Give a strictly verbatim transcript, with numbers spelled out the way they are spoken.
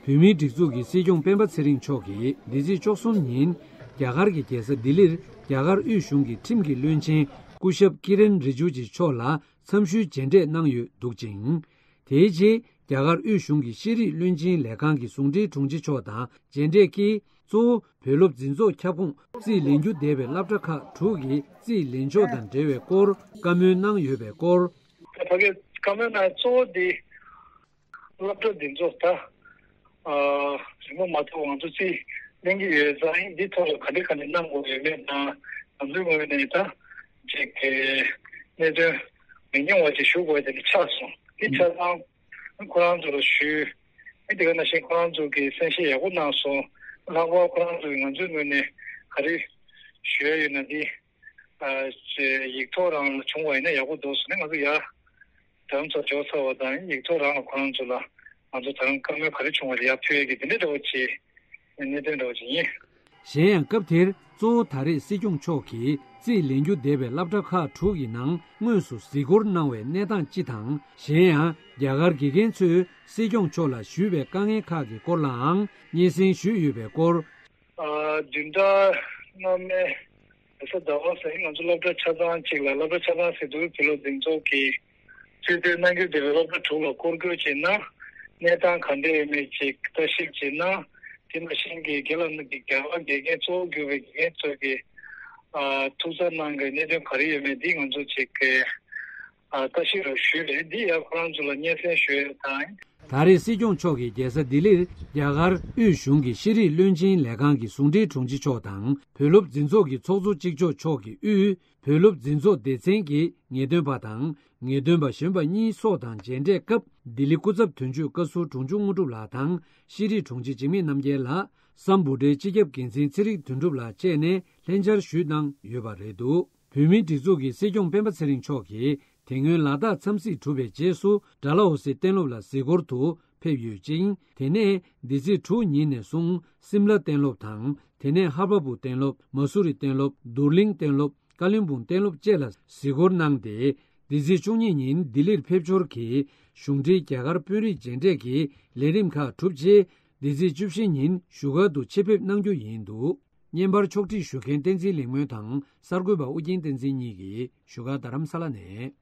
བོད་མིའི་སྒྲིག་འཛུགས་ཀྱི་སྲིད་སྐྱོང་སྤེན་པ་ཚེ་རིང་མཆོག་གིས་འདི་ཚེས་བཅུ་གསུམ་ཉིན་རྒྱ་གར་གྱི་རྒྱལ་ས་ལྡི་ལིར་རྒྱ་གར་དབུས་གཞུང་གི་ཁྲིམས་ཀྱི་བློན་ཆེན་སྐུ་ཞབས་ཀི་རན་རི་ཇུ་ཇི་མཆོག་ལ་འཚམས་ཞུའི་མཇལ་འཕྲད་གནང་ཡོད་འདུག་ཅིང་། དེའི་རྗེས་རྒྱ་གར་དབུས་གཞུང་གི་ཤེས་རིག་བློན་ཆེན་ལས་ཁང་གི་ཟུང་འབྲེལ་དྲུང་ཆེ་མཆོག་དང་མཇལ་འཕྲད་ཀྱིས། གཙོ་བོ་བོད་སློབ་འཛིན་ཚོགས་ཁྱབ་ཁོངས་རྩིས་ལེན་རྒྱུ་བསྡད་པའི་སློབ་གྲྭ་ཁག་དྲུག་གི་རྩིས་ལེན་ཕྱོགས་དང་འབྲེལ་བའི་སྐོར་བཀའ་མོལ་གནང་ཡོད་པའི་སྐོར། ད་ག་བཀའ་མོལ་ནང་གཙོ་བོ་འདི་སློབ་གྲྭ་འཛིན་ཚོགས་ད་ཨ་རིང་པོ་མ་ཐོག་ང་ཚོ་རྩིས་ལེན་གྱི་ཡོད་ཙང་འདི་ཐོག་ལ་ག་འདྲ་ག་འདྲ་གནང་དགོས་ཡོད་མེད་དང་ང་ཚོའི་ངོས་ནས་ད་ཅིག་གི་གནད་དོན་མི་ཉུང་བ་ཅིག་ཞུ་དགོས་དེ་འདྲ་ཆགས་སོང་། འདི་ཆ་ཚང་ཁོ་རང་ཚོ་ལ་ཞུས། ཨེ་དེ་ག་ནང་བཞིན་ཁོ་རང་ཚོ་གིས་གསན་བཞེས་ཡག་པོ་གནང་སོང་། ལྷག་པར་ཁོ་རང་ཚོ་གིས་ང་ཚོའི་ངོས་ནས་ག་རེ་ཞུ་ཡ་ཡོད་ན་འདི་ཨ་ཡིག་ཐོག་རང་ལ་བྱུང་བ་ཡིན་ན་ཡག་པོ་འདུག་ཟེར་ནས་ང་ཚོ་ཡར་དྲ་ལམ་ཚོ་འབྱོར་ཚར་བ་དང་ཡིག་ཐོག་རང་ལ་ཁོ་རང་ཚོ་ལ་ང་ཚོ་ད་རུང་བཀའ་མོལ་ག་རེ་བྱུང་བ་ལ་ཡར་ཕུལ་ཡ་གི་དེ་འདྲ་འདྲ་བོ་ཅིག་གནད་དོན་འདྲ་བོ་ཅིག་ཡིན། གཞན་ཡང་སྐབས་དེར་གཙོ་བོ་ད་རེས་སྲིད་སྐྱོང་མཆོག་གིས་རྩིས་ལེན་རྒྱུ་བསྡད་པའི་སློབ་གྲྭ་ཁག་དྲུག་གི་ནང་དངོས་སུ་གཟིགས་སྐོར་གནང་བའི་གནས་སྟངས་སྤྱི་དང་། གཞན་ཡང་རྒྱ་གར་དགེ་རྒན་ཚོས་སྲིད་སྐྱོང་མཆོག་ལ་ཞུས་པའི་དཀའ་ངལ་ཁག་གི་སྐོར་ལའང་སྙན་སེང་ཞུས་ཡོད་པའི་སྐོར། ཨ་བདུན་ཕྲག་སྔ་མའི་རེས་གཟའ་ཟླ་བ་ཟེར་ང་ཚོ་སློབ་གྲྭ་ཆ་ཚང་གཅིག་ལ་སློབ་གྲྭ་ཆ་ཚང་ཟེར་དུས་བོད་སློབ་འཛིན་ཚོགས་ཀྱིས་རྩིས་སྤྲོད་གནང་རྒྱུ་བསྡད་པའི་སློབ་གྲྭ་དྲུག་ལ་སྐོར་སྐྱོད་བྱས་ན་གནས་སྟངས་ག་འདྲ་ཡོད་མེད་ཅིག་ལྟ་ཞིབ་བྱས་ན། དེ་ནང་བཞིན་གྱི་རྒན་ལགས་རྣམས་ཀྱིས་རྒྱ་གར་དགེ་རྒན་གཙོ་བོ་གྱུར་པའི་དགེ་རྒན་ཚོ་གི་ཨ་ཐུགས་འཚབ་གནང་གི་གནད་དོན་ག་རེ་ཡོད་མེད་འདི་ང་ཚོ་ཅིག་གི་ཨ་ལྟ་ཞིབ་རོགས་ཞུས་རེད། འདི་ཡང་ཁོ་རང་ཚོ་ལ་སྙན་སེང་ཞུ་ཡ་དང་། ད་རེས་སྲིད་སྐྱོང་མཆོག་གིས་རྒྱལ་ས་ལྡི་ལིར་རྒྱ་གར་དབུས་གཞུང་གི་ཤེས་རིག་བློན་ཆེན་ལས་ཁང་གི་ཟུང་འབྲེལ་དྲུང་ཆེ་མཆོག་དང་བོད་སློབ་འཛིན་ཚོགས་ཀྱི་ཚོགས་གཙོ་གཅིག་ལྕོགས་མཆོག་གིས་དབུས་བོད་སློབ་འཛིན་ཚོགས་སྡེ་ཚན་གྱི་ངེས་སྟོན་པ་དང་ངེས་སྟོན་པ་གཞོན་པ་གཉིས་སོགས་དང་མཇལ་འཕྲད་སྐབས་ལྡི་ལི་སྐུ་ཚབ་དོན་གཅོད་བཀའ་ཟུར་དྲུང་ཆུང་དངོས་གྲུབ་ལགས་དང་ཤེས་རིག་དྲུང་ཆེ་འཇིགས་མེད་རྣམ་རྒྱལ་ལགས། སམ་བྷོ་ཊའི་སྤྱི་ཁྱབ་འགན་འཛིན་ཚེ་རིང་དོན་གྲུབ་ལགས་བཅས་ནས་ལྷན་བཅར་ཞུས་གནང་ཡོད་པ་རེད་འདུག་བོད་མིའི་སྒྲིག་འཛུགས་ཀྱི་སྲིད་སྐྱོང་སྤེན་པ་ཚེ་རིང་མཆོག་གིས་དེ་སྔོན་ལ་དྭགས་འཚམས་གཟིགས་གྲུབ་པའི་རྗེས་སུ་ཌལ་ཧོ་སི་གཏན་སློབ་ལ་གཟིགས་སྐོར་དུ་ཕེབས་ཡོད་ཅིང་། དེ་ནས་འདི་ཚེས་དྲུག་ཉིན་ནས་བཟུང་སིམ་ལ་གཏན་སློབ་དང་དེ་ནས་ཧར་བ་པུར་གཏན་སློབ། མ་སུ་རི་གཏན་སློབ། རྡོར་གླིང་གཏན་སློབ། ཀ་ལོན་སྦུག་གཏན་སློབ་བཅས་ལ་གཟིགས་སྐོར་གནང་སྟེ། འདི་ཚེས་བཅུ་གཉིས་ཉིན་ལྡི་ལིར་ཕེབས་འབྱོར་གྱིས་གཞུང་འབྲེལ་རྒྱ་གར་དཔོན་རིགས་མཇལ་འཕྲད་ཀྱི་ལས་རིམ་ཁག་གྲུབ་རྗེས། འདི་ཚེས་བཅུ་བཞི་ཉིན་བཞུགས་སྒར་དུ་ཆེད་ཕེབས་གནང་རྒྱུ་ཡིན་འདུག་བརྙན་པར་ཕྱོགས་སྒྲིག་ཞུ་མཁན་བསྟན་འཛིན་ལེགས་སྨོན་དང་གསར་འགོད་པ་ཨུ་རྒྱན་བསྟན་འཛིན་གཉིས་ཀྱིས་བཞུགས་སྒར་རྡ་རམ་ས་ལ་ནས།